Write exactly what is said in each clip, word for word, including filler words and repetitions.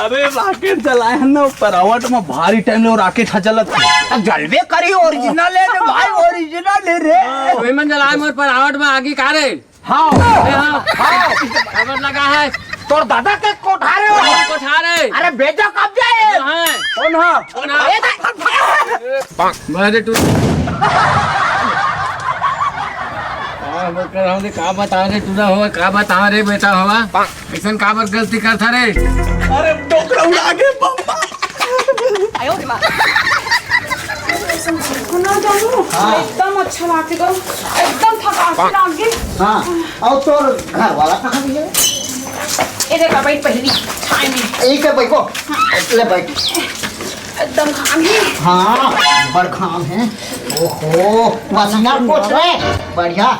अबे, राकेट जलाए हन ना, परावट में भारी टाइम ले वो राकेट ह जलत हे। त जलबे करी, ओरिजिनल हे रे भाई, ओरिजिनल हे रे। ओही मन जलाए मोर परावट में आगी का रे? हाँ। अरे हाँ। हाँ। खबर लगा है। तोर दादा के कोठार हे वो। कोठार हे। अरे बेटा कब जाए? हाँ। कौन हा? कौन हा? ए, बड़े टू-, का बता रे टूरा होवा, का बता रे बेटा होवा? अइसन काबर गलती करथा रे? अरे डोकरा उड़ा के बम्मा। ना जानू, हाँ। एकदम अच्छा लागथे गा, एकदम थकान से लागे। हाँ, अउ तोर घर वाला कहाँ गे हे? ए देखा, बइठ पहिली, छाई में। यही कर बइठ को। ले बइठ। एकदम घाम हे। हाँ, बड़ घाम हे। ओहो, पसीना पोछ रे। बढ़िया।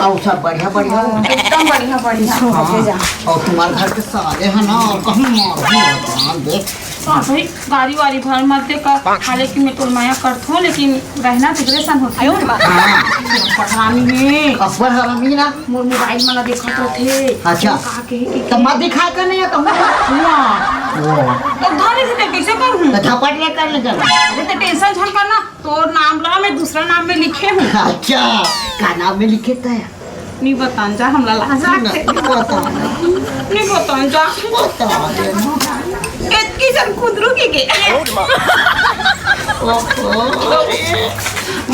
अउ सब बढ़िया, बढ़िया। एकदम बढ़िया, बढ़िया। हाँ, अउ तुम्हार घर के साले हे ना, अउ कहूँ मारहूँ, हाँ, देख। हाँ, भाई, गारी वारी भर मत दे का, हालांकि मैं तोर मया करथों, लेकिन रहना तेकरे संग होथे। हाँ। अब्बड़ हरामी हे। अब्बड़ हरामी ना। मोर मोबाइल मन ला देखत रथे। अच्छा। का कहे कि त मत दिखाय कर नहीं, त हुआ। वो। त धरे थे, कइसे करहूँ? त झपट ले कर ले चल। अरे, त टेंशन झन करना। तोर नाम ला मैं दूसरा नाम में लिखे हूँ। अच्छा, का नाम में लिखे तैं? नहीं बतान जा, हमला लाज लागथे। नहीं बता। नहीं बतान जा। बता दे ना। एतकी जन खुदरू के गे। ओहो,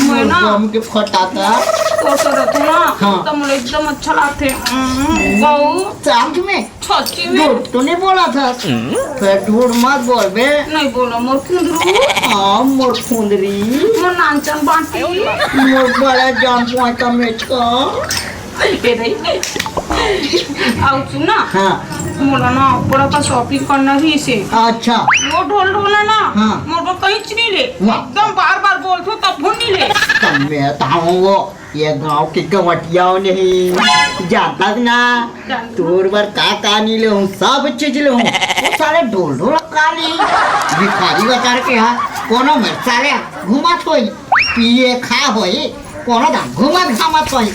मैं ना गम के फटाका। तो, तो रखो ना, हाँ। तो मुझे एकदम अच्छा लागथे। हम्म, गऊ। साथ में? सच्ची में? झूठ तो नहीं बोला था। फिर झूठ मत बोल बे। नहीं बोला, मोर कुंदरू। हाँ, मोर कुंदरी। मोर नानचन बाटी। मोर बड़ा जान पुआ का मेचका। ए दई। अउ सुन ना। हाँ। मोला ना बड़ा का shopping करना ही से। अच्छा। वो ढोल ढोला ना। हाँ। मोर को कहीं नहीं ले। वाह। एकदम बार बार बोलथों तब भूल नहीं ले। तब मैं बताऊँ वो। ये गांव के गंवटिया नहीं जानता ना। जानता। तोर बर का का नहीं लेहूं, सब चीज लेहूं। वो साले ढोल ढोल का ली। भिखारी बता के हा, कोनो में साले घुमत होई, पिए खा होई, कोनो दा घुमत घामत होई।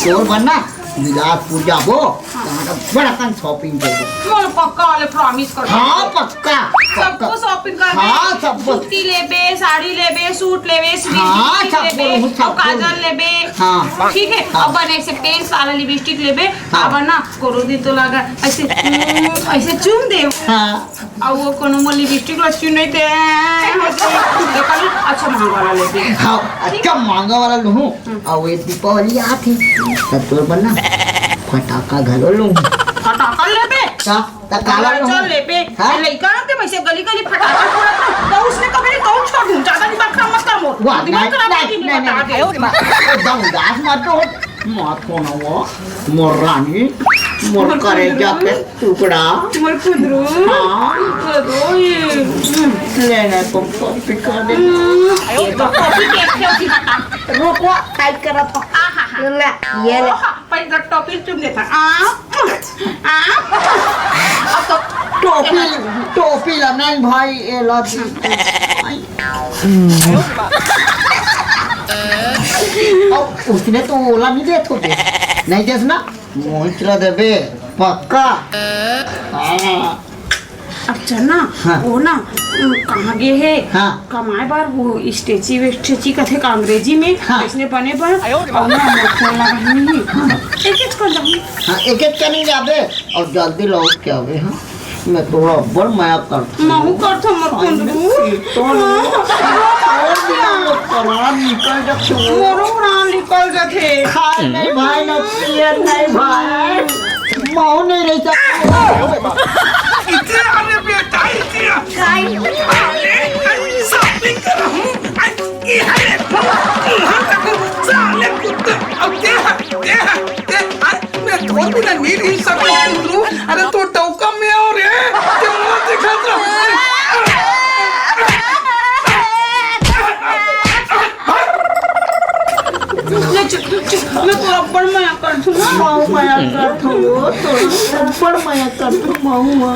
तोर बर ना बिलासपुर जाबो, वहां का बड़ा कन shopping करबो। मोला पक्का वाले promise कर। हाँ, पक्का। सबको shopping कर दे। हाँ, सबको। जूती लेबे, साड़ी लेबे, suit लेबे, हाँ, lipstick सब लेबे, बोलूँ, सब अउ काजल बोलूँ। लेबे। हाँ। ठीक है? हाँ। अउ बने ऐसे तेज वाला lipstick लेबे, हाँ। अब ना, कोनो दिन तो लगा, ऐसे, हम्म, ऐसे चूम दे। हाँ। अउ वो कोनो मोर lipstick ला चुने दे। देखा नहीं? अच्छा महंगा वाला लेबे। हाँ, ठीक? अच्छा महंगा वाला लूँ। हम्म। अउ ये दीपावली आत हे, तब तोर बर ना फटाका घलो लूँ। फटाका लेबे? का? त काला लूँ? चल लेबे। हाँ? लइका ना ते वैसे गली गली फटाका फोड़त ना, तो उसने कभी नहीं तो छोड़ दूँ, ज्यादा दिमाग खराब मत कर मोर। वाह, दिमाग नहीं, खराब नहीं, नहीं, नहीं, बता नहीं। दे। एकदम उदास मत हो, मत होना वो। मोर रानी, मोर मोर करेजा कुंदरू। के टुकड़ा। मोर कुंदरू। हाँ। मोर रोई। लेने को कॉपी कर दे। हम्म, ये तो कॉपी के क्यों की बता? रुको, टाइप कर रहा था। आहा हा। ले, ये ले। ओहा, पर इधर टॉपी चुन देता। आ, आ। अब तो टोपी, टोपी ला नहीं भाई, ये ला। अब उसने तो ओला नहीं दे तो दे। नहीं देस ना, मोहित ला देबे, पक्का। हाँ। अच्छा ना, हाँ। वो ना, उम, कहाँ गे हे? हाँ। कमाए बर वो स्टेची वेस्टेची कथे का अंग्रेजी में, हाँ। इसने बने बर, अउ ना मोर फोन लगा नहीं। हाँ। एक एक कर जाऊँ। हाँ, एक एक कर नहीं जाबे, अउ जल्दी लौट के आबे, हाँ। मैं तोला अब्बड़ मया करथों। महू करथों, मोर कुंदरू। तो हाँ। छोड़ दिया, वो प्राण निकल जा, छोड़। मोरो प्राण निकल जाथे। खाए नहीं भाई, ना पिए नहीं भाई। महू नहीं रह सकता। इधर आ रे बेटा, इधर आ। अरे, shopping कर रहा हूँ। ये है, ये है, साले कुत्ते। अब क्या है, क्या है, क्या है? मैं धोती ना नहीं रही सकता, कुंदरू। अरे, तू टोका में आओ रे। क्या हुआ, दिखा तो। ले चल, चल, मैं तो अब्बड़ मया करथों ना। महू मया करथों, वो तो अब्बड़ मया करथों, महू।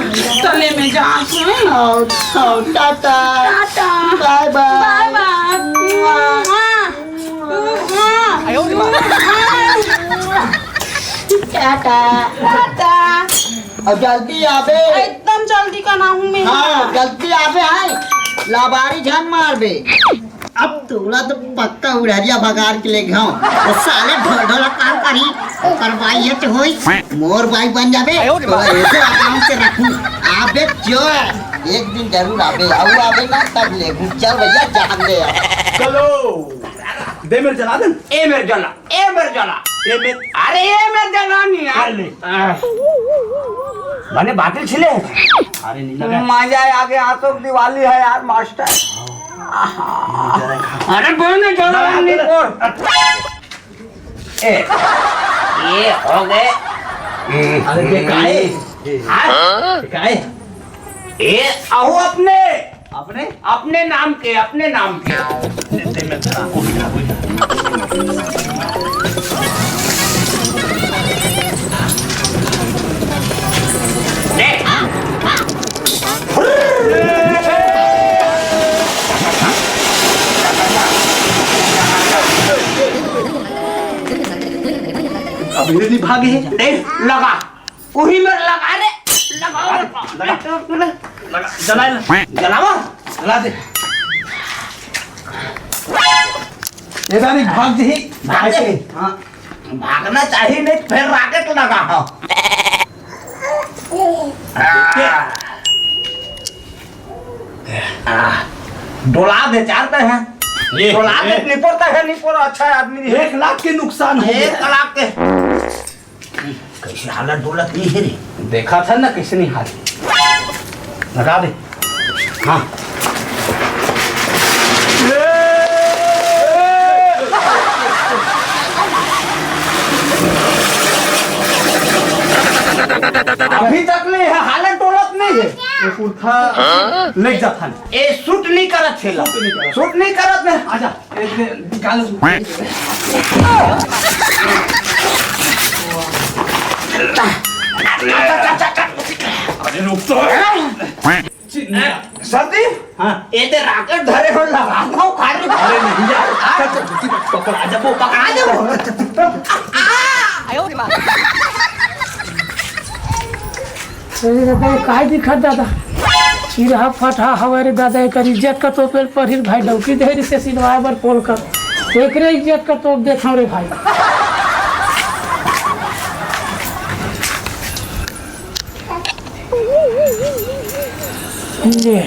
तले में जा, सुन। आओ, आओ, टाटा। टाटा। बाय बाय। बाय बाय। मुआ। मुआ। टाटा। टाटा। अउ जल्दी आबे। एकदम जल्दी करना हूँ मैं। हाँ, जल्दी आबे है, लाबारी झन मारबे। अब तोला तो पक्का उड़हरिया भगार के ले गयो। वो साले ढोल ढोल काम करी, ओकर बाई ये तो होई, मोर बाई बन जाबे। तोला ऐसे आराम से रखूं। आबे जो है, एक दिन जरूर आबे, अउ आबे ना तब लेगू। चल भैया, जान दे यार। चलो, दे मेरे जला दे। ए मेरे जला, ए मेरे जला। ए मेरे अरे ए मेरे जला नहीं यार। ले। आह। मैंने बातिल छिले है। अरे नीला का। मजा आ गया, आज तो दिवाली है यार मास्टर। अरे बोल ना, जला नहीं बोल। ए, ये हो गए। अरे ये काहे? हाँ? काहे? ए, आओ अपने। अपने? अपने नाम के, अपने नाम के। दे, दे, मैं खड़ा, कोई ना, कोई ना। दे। अब ये नहीं भागे है। दे, लगा। उही में लगा रे, लगाओ। लगा, लगा, जला ले। जलावा, जला दे। ये दानी भाग जी। भाग दे। हाँ। भागना चाहिए, नहीं तो फिर rocket लगा हो। आ, आ, डोला दे चार पे है। ये, डोला दे, ये। निपोर तक है, निपोर अच्छा आदमी है। एक लाख के नुकसान हो एक गया। लाख के। कैसे हालत डोलत नहीं है रे? देखा था ना, कैसे नहीं हाल। लगा दे। हाँ। अभी तक नहीं है, हालत डोलत नहीं है। ये कुर्ता ले जाता है। ए, suit नहीं करत छेला। Suit नहीं करत। Suit नहीं करत ना। आजा। अरे रुक तो। सर्दी? हाँ। ये ते rocket धरे हो, लगा दो, खाली। अरे नहीं यार। हाँ। चल, चल, जल्दी पकड़, आजा, वो पकड़ा दे वो। अरे दादा, ये काय दिखत दादा? चिरहा फटहा हवय रे दादा, एकर इज्जत का तोपेल परही भाई, डौकी देहरी से सिलवाए बर पोल कर। एकरे इज्जत का तोप देथव रे भाई। ले।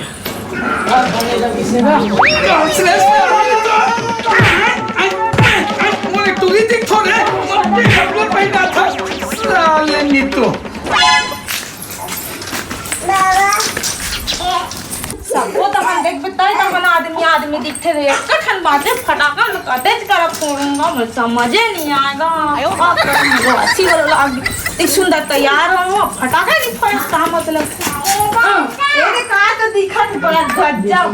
मोर टुरी दिख थो रे, मोर पे कपड़ा पहना था, साले नीतू। सबो तमन देखबे, तई तमन आदमी, आदमी दिखथे रे। एक ठन बाजे फटाका ल कतेच करा फोड़ूंगा, मैं समझे नहीं आएगा। आयो। का करूं, वो अच्छी वाला लाग, इतनी सुंदर तैयार हो, फटाका नहीं फोड़, का मतलब? हाँ, ये का तो दिखत बड़ा गजब।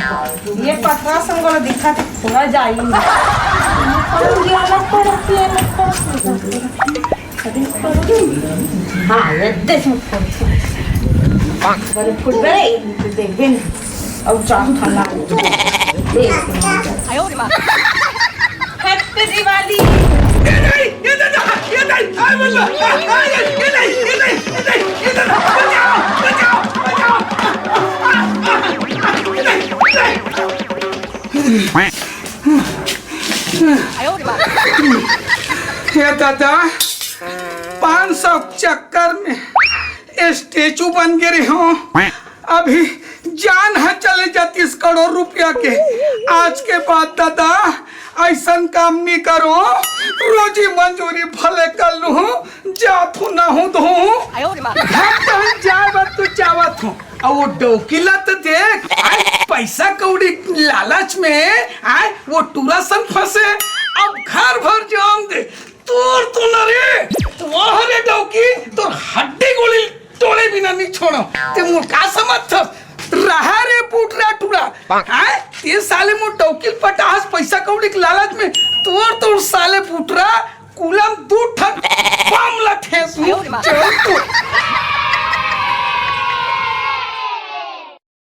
ये पतरा संग वाला दिखत थोड़ा जाई। हाँ, ये देख में फोड़। अरे फुट गए, तो देखबे ना। अब चांद खाना। देख। Happy दिवाली। ये नहीं, ये दादा, ये नहीं, हाय बोलो, हाय, ये नहीं, ये नहीं, ये नहीं, ये दादा, बचाओ, बचाओ, बचाओ। ये नहीं, ये नहीं। हे दादा, पाँच सौ चक्कर में statue बन गे रहे हो। अभी जान ह चले जातिस करोड़ रुपया के। आज के बाद दादा, ऐसन काम नहीं करो। रोजी मंजूरी भले कर लूँ, जात हूँ ना हूँ धूँ। हम तो जाए बर तो चाहत हूँ। अब वो डौकी ला तो देख, आज पैसा कौड़ी लालच में, आय, वो टूरा संग फंसे। अब घर भर जान दे, तोर तो न रे, वाह रे डौकी, तोर हड्डी गोली तोड़े बिना नहीं छोड़ो। ते मोर का समझ थस? रहा रे पुटरा टूरा। हैं? ते साले मोर डौकी ल पटाहस पैसा कौड़ी के लालच में, तोर, तोर साले पुटरा कुलम दू ठन बम ला ठेसू। चल तू।